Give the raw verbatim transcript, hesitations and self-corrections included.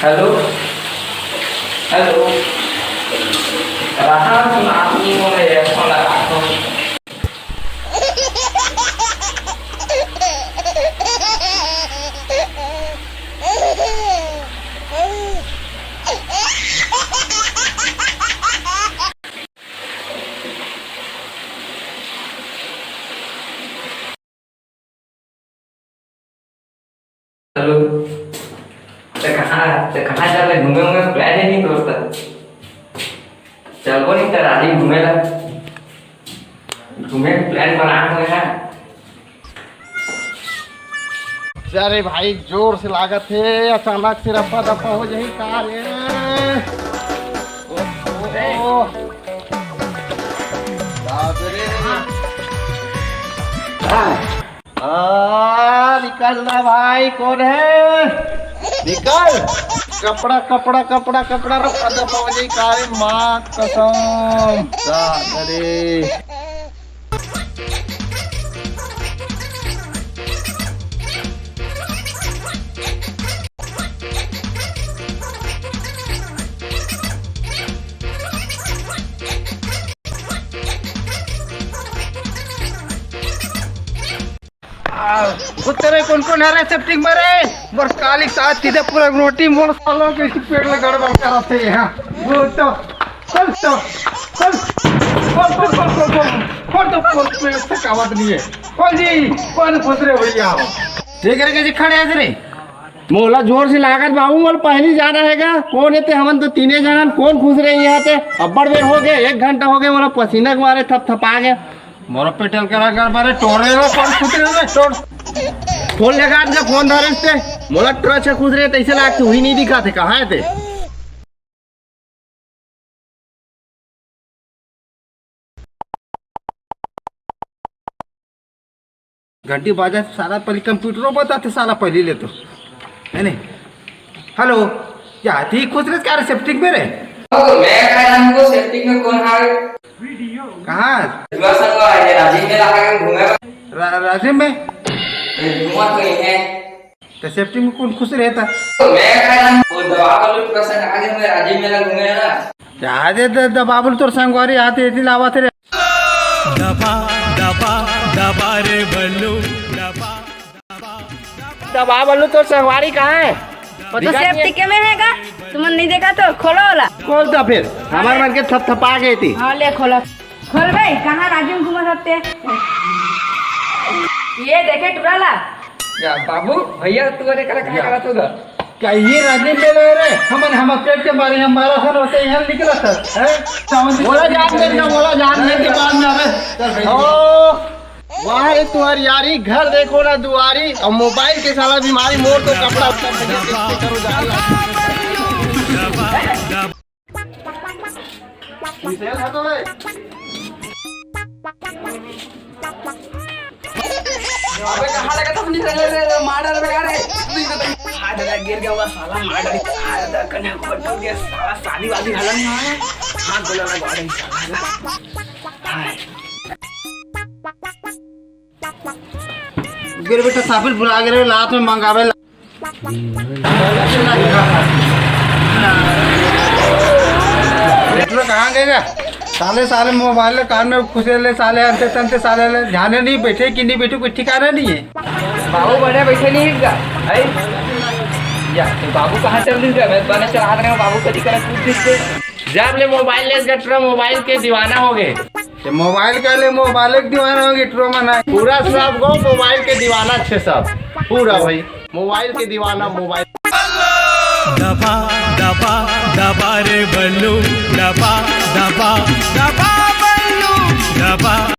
Hello, hello. रहा tsunami मोरे phone लगा तो। हेलो। त कहाँ, त कहाँ जाबे? घूमे उमे plan हे नहीं दोस्त? चलबो नहीं त राजी घूमे ला। घूमे के plan बना हुए हैं। अरे भाई, जोर से लागत हे, अचानक से रफा दफा हो जाही का रे? ओहो। बाप रे। आ, निकल ना भाई, कौन है? निकल। कपड़ा, कपड़ा, कपड़ा, कपड़ा, रफा दफा हो जाही का रे, माँ कसम। बाप रे। आ, उतरे कौन कौन है रे सेप्टिक में रे? मोर काली साथ सीधे पूरा रोटी मोर सालों के इसी पेट में गड़बड़ कराते हैं। वो तो, चल तो, चल, खोल, खोल, खोल, खोल, खोल, खोल तो, खोल, पेट से कावत नहीं है। खोल जी, कौन खुश रहे भैया? ठीक है, जी खड़े हैं रे। मोला जोर से लागत बाबू, मोला पहली जाना है गा। कौन है ते? हमन तो तीने जनन। कौन खुश रहे यहाँ ते? अब्बड़ बेर हो गए, एक घंटा हो गए, मोला पसीना के मारे थपथपा गया। मोरो पेटल करा कर मारे टोरे हो, कौन खुश रहे हो, टोर। फोन लगा दे, फोन धरे से। मोला टोरा अच्छा खुश रहे, तैसे लाग तू ही नहीं दिखा थे, कहाँ है ते? घंटी बाजा साला पहले कंप्यूटरों बताते साला पहले ले तो, है नहीं? हेलो, क्या थी खुश रहे क्या रे सेप्टिक में रे? ओ, मैं कह रहा हूँ सेप्टिक में कौन आ गए? कहाँ? जुआ संग आ गए, राजीव में लगा के घूमे। रा-, राजीव में? ये घूमा तो नहीं है। तो सेप्टिक में कौन खुश रहता? तो मैं कह रहा हूँ, वो दवा बलू के संग आ गए, मैं राजीव में लगा घूमे ना। जा दे, दे, दवा बलू तोर संगवारी आते, इतनी लावा थे रे। दबा, दबा, दबा रे बल्लू, दबा, दबा, दबा। दबा बल्लू तोर संगवारी कहाँ है? वो तो दिखा सेप्टिक में है का? तुमन नहीं देखा तो खोलो वाला। खोल तो फिर, हमारे मन के थपथपा गए थी। हाँ, ले खोलो। खोल भाई, कहाँ राजीव घूमा सकते? ये देखे टुराला। या बाबू, भैया तू अरे करा कहाँ या। करा तू दा? क्या ये राजीव ले रहे रे? हमन हम पेट के मारे हम मारा सन होते यहाँ निकला सर, हैं? सावन जी बोला जान दे ना, बोला जान दे के बाद में अबे। चल भाई। ओ, वाह रे तुम्हारी यारी, घर देखो ना दुआरी, और मोबाइल के साला बीमारी मोर तो कपड़ा ऊपर से गिर के करो जा। अबे कहाँ लगा था अपनी रे, रे, रे, मार डाला बेकार है। हाँ, दादा, गिर गया होगा साला, मार डाली। हाँ, दादा, कन्या को टूट गया साला, शादी वादी हलन नहीं आया। हाँ, बोला लगा रही साला। हाँ। गिर बेटा, साबिर बुला के रे, लात में मंगावे ला। बेटलो कहाँ गए गा? साले, साले मोबाइल ले कान में खुसे ले, साले अंते तंते, साले ले ध्यान नहीं, बैठे कि नहीं बैठे, कोई ठिकाना नहीं है। बाबू बड़े बैठे नहीं है क्या? है? या, तो बाबू कहाँ चल रही है? मैं तो चला रहे हूँ, बाबू कभी करा कूद दीजिए। जब ले मोबाइल ले गटरा मोबाइल के दीवाना हो गए। ते मोबाइल का ले मोबाइल के दीवाना हो गए, टुरा मना। पूरा सब को मोबाइल के दीवाना छे सब। पूरा भाई मोबाइल के दीवाना, मोबाइल। दबा, दबा, दबा रे बल्लू, दबा, दबा, दबा बल्लू, दबा।